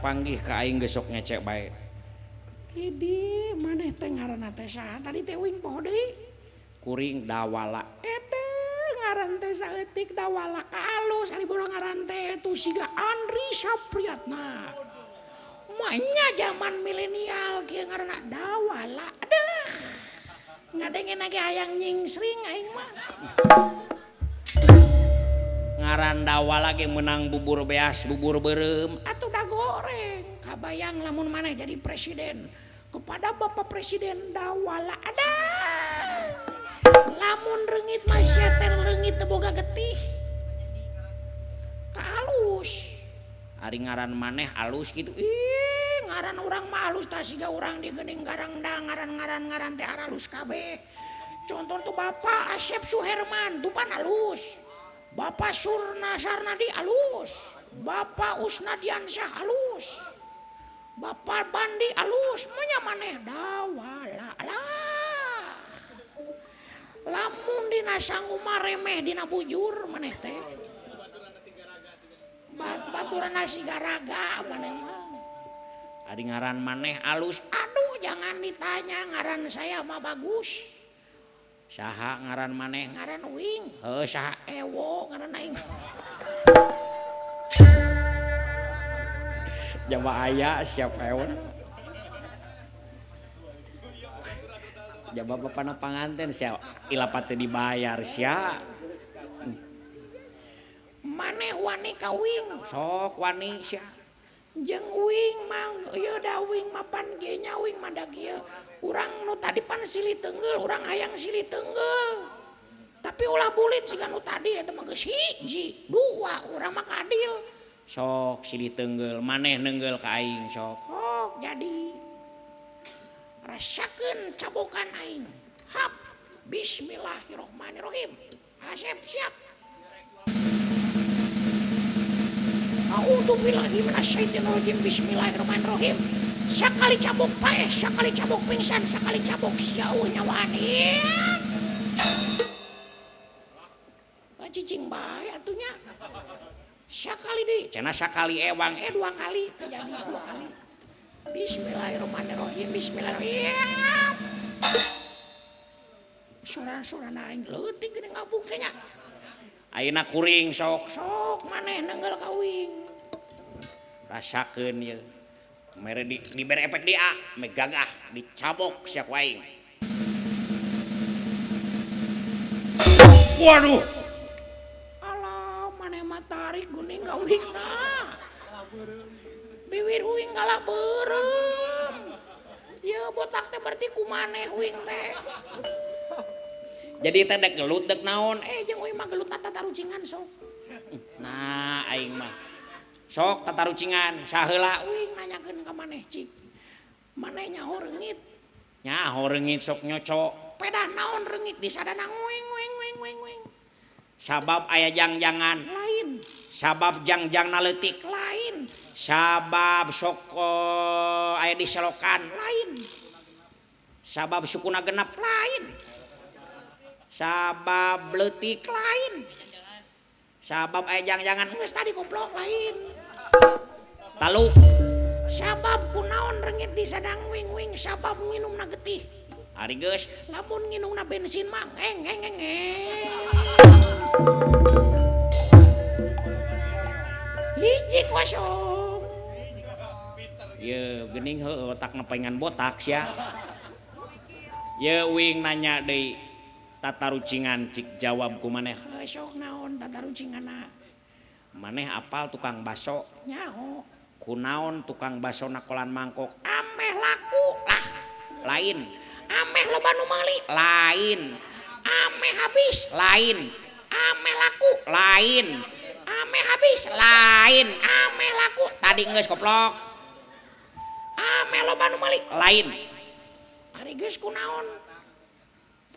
Kapanggih ka aing geus sok ngecek bae. Idi maneh teh ngaranna teh saha tadi teh uing poho deui. Kuring Dawala. Ede ngaran teh saeutik Dawala ka alus ari borong ngaran teh tu siga Andri Sapriyatna. Manya zaman milenial kieu ngaranna Dawala. Aduh. Ngadengena ge hayang nyingsring aing mah. Ngaran Dawala ge meunang bubur beas, bubur beureum atuh da goreng. Kabayang lamun maneh jadi presiden. Kepada Bapak Presiden Dawala ada. Lamun reungit mah sia teh reungit teu boga getih. Ka alus. Ari ngaran maneh alus kitu. Ih, ngaran urang mah alus tah siga urang di geuning garangdang ngaran-ngaran ngaran teh aralus kabeh. Contoh tuh Bapak Asep Suherman tuh pan alus. Bapak Surna Sarnadi alus. Bapak Usnadiansyah alus. Bapak Bandi alus, manya maneh Dawala. Alah. Lamun dina sangu mah remeh dina bujur maneh teh. Baturan nasi garaga maneh mah. Ari ngaran maneh alus. Aduh jangan ditanya ngaran saya mah bagus. Saha ngaran maneh? Ngaran uing. Heuh saha? Ewo ngaran aing. Jaba aya siapa ewo. Jaba bapana panganten sia ilapat teu dibayar sia. Maneh wani ka uing? Sok wani sia. Jeung uing mah ieu da uing mapan ge nya uing mah da kieu. Urang nu tadi pan silih tenggel, urang hayang silih tenggel. Tapi ulah bulit siga nu tadi eta mah geus hiji, dua, urang mah kadil. Sok silih tenggel, maneh nenggel ka aing sok. Sok jadi. Rasakeun cabokan aing. Hap. Bismillahirrahmanirrahim. Asep siap. A'udzubillahi minasyaitonirrajim. Bismillahirrahmanirrahim. Sakali cabok paeh, sakali cabok pingsan, sakali cabok jauh nyawaan. Cicing bae atunya. Sakali deui, cenah sakali ewang, dua kali terjadi dua kali. Bismillahirrahmanirrahim. Bismillahirrahmanirrahim. Sora-sora aing leutik geuning ngabuk teh nya. Ayeuna kuring sok. Sok maneh nenggel ka uing. Rasakeun ieu. Mere dibere efek dia, me gagah dicabok sia ku aing. Waduh. Alah maneh mah tarik geuning ka uingna. Biwir uing kalah beureum. Ieu botak teh berarti ku maneh uing teh. Jadi teh dek gelut dek naon? Jeung uing mah gelut tatarucingan sok. Nah aing mah. Sok tatarucingan saheula uing nanyakeun ka maneh cik. Maneh nyaho reungit. Nyaho reungit sok nyocok. Pedah naon reungit disadana nguing nguing nguing nguing nguing. Sabab aya jangjangan. Lain. Sabab jangjangna leutik. Lain. Sabab sok aya diselokan. Lain. Sabab sukuna genep. Lain. Sabab leutik. Lain. Sabab aya jangjangan. Geus tadi goblok lain. Taluk. Sabab kunaon reungit disadang wing-wing sabab nginumna getih. Ari geus lamun nginumna bensin mah ngeng ngeng ngeng. Hiji kosong. Ye geuning heueuh otak ngepengan botak sia. Ye uing nanya deui tatarucingan cik jawab ku maneh. Heuh sok naon tatarucinganna? Maneh apal tukang baso? Nyaho. Kunaon tukang baso nakolan mangkok? Ameh laku lah. Lain. Ameh loba nu meuli? Lain. Ameh habis? Lain. Ameh laku? Lain. Ameh habis? Lain. Ameh laku? Tadi geus koplok. Ameh loba nu meuli? Lain. Ari geus kunaon?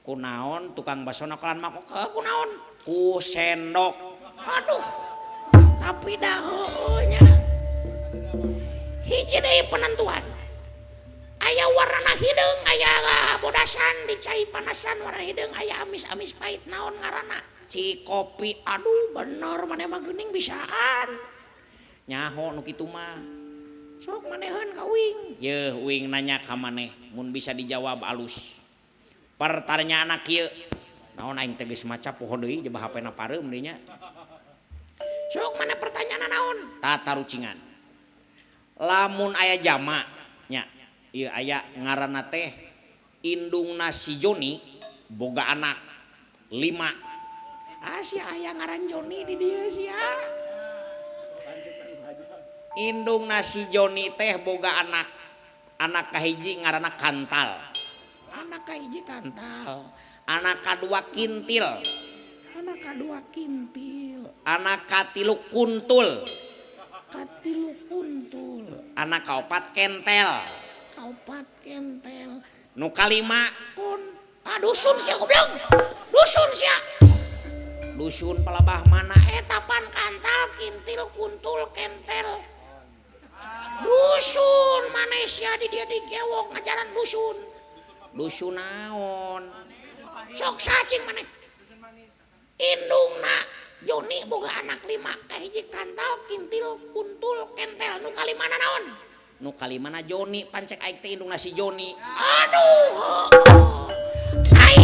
Kunaon tukang baso nakolan mangkok? Heuh kunaon? Ku sendok. Aduh. Tapi dah heueuh nya. Hiji deui penentuan. Aya warna hideung, aya bodasan dicai panasan warna hideung, aya amis-amis pahit naon ngaranna? Cikopi. Aduh bener maneh mah geuning bisaan. Nyaho nu kitu mah. Sok maneheun ka uing. Yeuh uing nanya ka maneh mun bisa dijawab alus. Pertanyaan kieu. Naon aing teh geus maca poho deui jebah HP-na pareum deui nya. Sok mana pertanyaan naon? Tatarucingan. Lamun aya jama nya, ieu aya ngaranna teh indungna si Joni boga anak 5. Ah sia aya ngaran Joni di dieu sia. Indungna si Joni teh boga anak. Anak kahiji ngaranna Kantal. Anak kahiji Kantal. Anak kadua Kintil. Anak kadua Kintil. Anak katilu Kuntul. Katilu Kuntul. Anak kaopat Kentel. Kaopat Kentel. Nu kalima kun. Ah dusun sia goblok. Dusun sia. Dusun palabah mana? Eta pan Kantal, Kintil, Kuntul, Kentel. Dusun Malaysia di dia digewok ngajaran dusun. Dusun naon? Sok sacing maneh. Indungna Joni boga anak 5, kahiji Kantal, Kintil, Kuntul, Kentel. Nu kalimana naon? Nu kalimana Joni, pancek aing teh indungna si Joni. Aduh. Aing